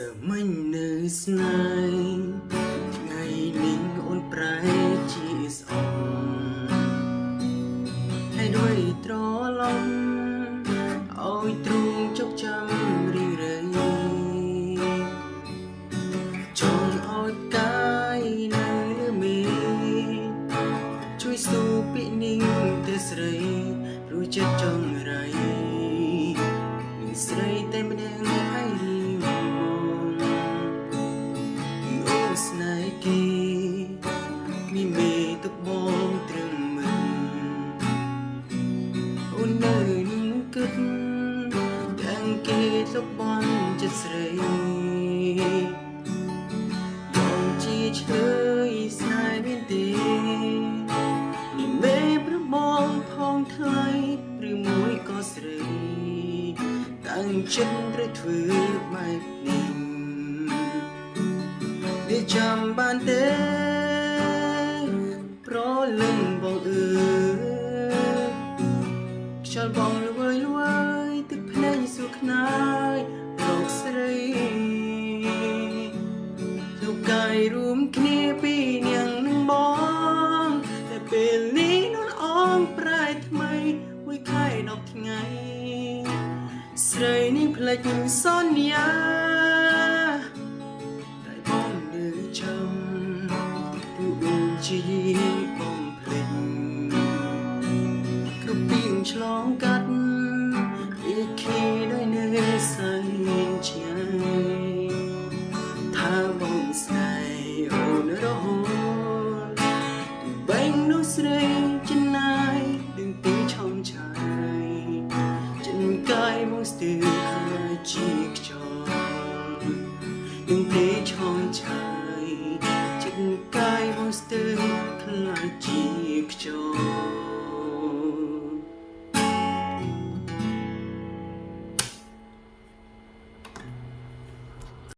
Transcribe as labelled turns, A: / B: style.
A: មិញនៅស្នេហ៍ ថ្ងៃនេះអូនប្រែជាស្អប់ ហើយដោយត្រឡំឲ្យទ្រូងចុកចាំរៀងរៃ ចង់ឲ្យកាយនៅលើមេជួយស៊ូពាក្យនាងទៅស្រី ព្រោះចិត្តចង់រៃនឹងស្រីតែម្នាក់ឯង។ ស្នេហ៍គេមានមេទុកបងត្រឹមមិន អូននៅនឹងគិតទាំងគេទុកបនចិត្តស្រី បងជាឆ្លើយស្នេហ៍មានទេ មានមេប្របងផងថ្លៃ ឬមួយក៏ស្រីតាំងចិត្តត្រូវធ្វើបែបនេះ វាចាំបានទេ ប្រលឹងបងអើយ ខ្យល់បងល្វើយល្វើយ ទឹកភ្នែកសួរខ្នើយរកស្រី លោកកាយរួមគ្នាពីនាងនឹងបង តែពេលនេះនួនអងប្រែថ្មី មួយខែ 10 ថ្ងៃ ស្រីនេះផ្លេចសន្យា ចាំទូអូនជាបងភ្លេចគ្រប់ពីងឆ្លងកាត់ពីខីដោយនៅសែនឆ្ងាយ ថាបងស្នេហ៍អូនរហូត បែងនោះស្រីចំណាយដឹងទីឆោមឆាយ ចិនកាយមកស្ទើរខ្លាចជាខ្យល់ នឹងទេឆោមឆាយ ចិត្តកាយមកស្ទើរខ្លាចជាខ្យល់។